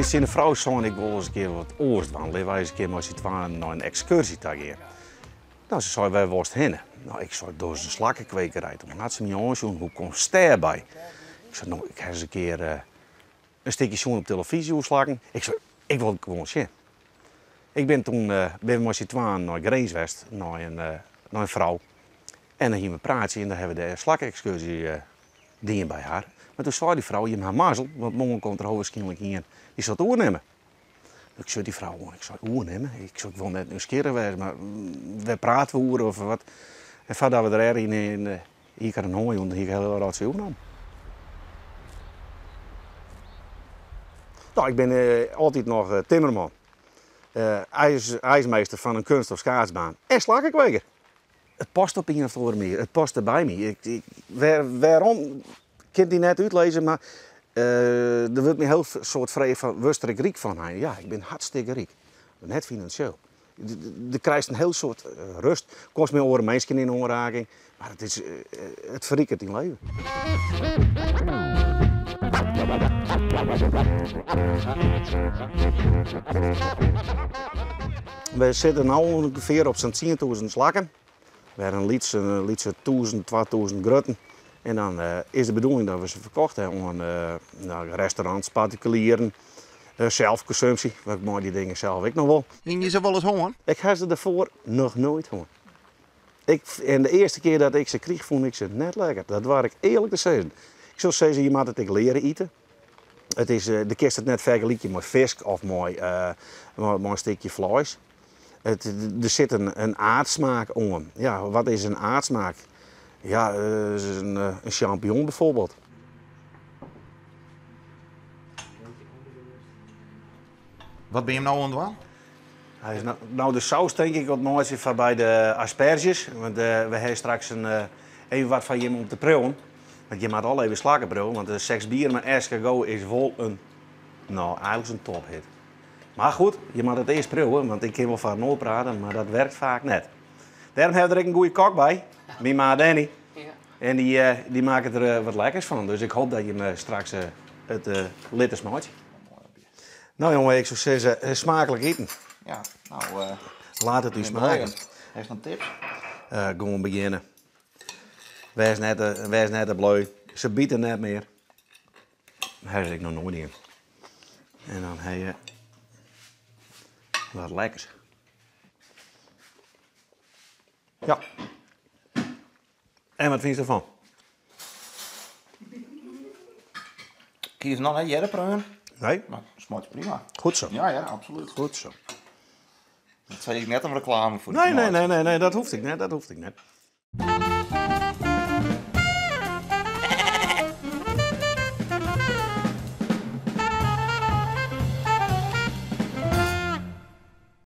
hie tsjin de frou sein, ik wol ris in kear wat oars dwaan. Litte wy ris in kear mei syn twaen nei in ekskurzje ta gean. No, se sei, wêr wolst hinne? No, ik sei, do is in slakkekwekerij. Toen hat se my oansjoen, hoe komst dêrby? Ik sei, no, ik ha ris in kear in stikje sjoen op telefyzje oer slakken. Ik sei, ik wol it gewoan sjen. Ik bin toen bin we mei syn twaen nei Grins west, nei in, nei in frou. En dan hiene we in praatsje en dan hawwe we de slakke-ekskurzje dien by har. Mar toen sei dy frou, jim ha mazzel, want moarn komt der hoogstwaarskynlik ien dy sil it oernimme. Ik sjoch dy frou oan, ik sei, oernimme? Ik sei, ik wol net nijsgjirrich wêze, mar wêr prate we oer of wat? En foardat we der erg yn hie ik har in hân jûn, dan hie ik hiele rotsoai oernommen. No, ik bin altyd noch timmerman, ijsmeester fan in kunststof skaatsbaan en slakkekweker. It past op ien of oare manier, it past der by my. Ik, wêrom kin ik dy net útlizze, mar der wurdt my hiel soad frege fan wurdst der ek ryk fan? Ja, ik bin hartstikke ryk, mar net finansjeel. Do krijst in hiel soad rust, komst mei oare minsken yn oanraking, mar it is, it ferriket dyn leven. We sitte no ûngefear op sa'n 10.000 slakken. Wer in lytse, lytse 1000, 2000 grutten. En dan is de bedoeling dat we se ferkocht ha oan no, restaurants, partikulieren, selfkonsumpsje. Want ik mei dy dingen sels ek noch wol. Hiene je se wolris hân? Ik ha se derfoar noch noait hân. Ik, en de earste kear dat ik se kriich, fûn ik se net lekker. Dat doar ik earlik te sizzen. Ik sil sizze, je moatte it ek leare ite. It is, do kinst it net fergelykje mei fisk of mei, mei in stikje fleis. It, der sit in, in aardsmaak oan. Ja, wat is in aardsmaak? Ja, in, in champignon bijvoorbeeld. Wat bin je no oan it dwaan? Hy is no de saus tink ik oan it meitsjen foar by de asperges. Want we ha straks in, even wat foar jim om te priuwen. Want je moatte al even slakken priuwen, want de Sexbierum mei escargot is wol in, no eigentlik in tophit. Mar goed, je moatte it earst priuwe, want ik kin wol foar in oar prate, mar dat werkt faak net. Dêrom ha we der ek in goede kok by, myn maat Danny. En dy, dy makket der wat lekkers fan. Dus ik hoop dat jim straks it litte smeitsje. No jonge, ik soe sizze, smaaklik iten. Ja, no... Laat it u smaken. Hast noch tips? Gewoan begjinne. Wês net, wês net te bleu. Se bite net mear. Ha ik noch noait dien. En dan ha je wat lekkers. Ja. En wat fynst derfan? Ik hie it noch net earder preaun. Nee? Mar smakket prima. Goed zo. Ja, ja, absoluut. Goed zo. Dat sei ik net om reklame foar Nee, nee, nee, nee, nee, dat hoecht ek net, dat hoecht ek net.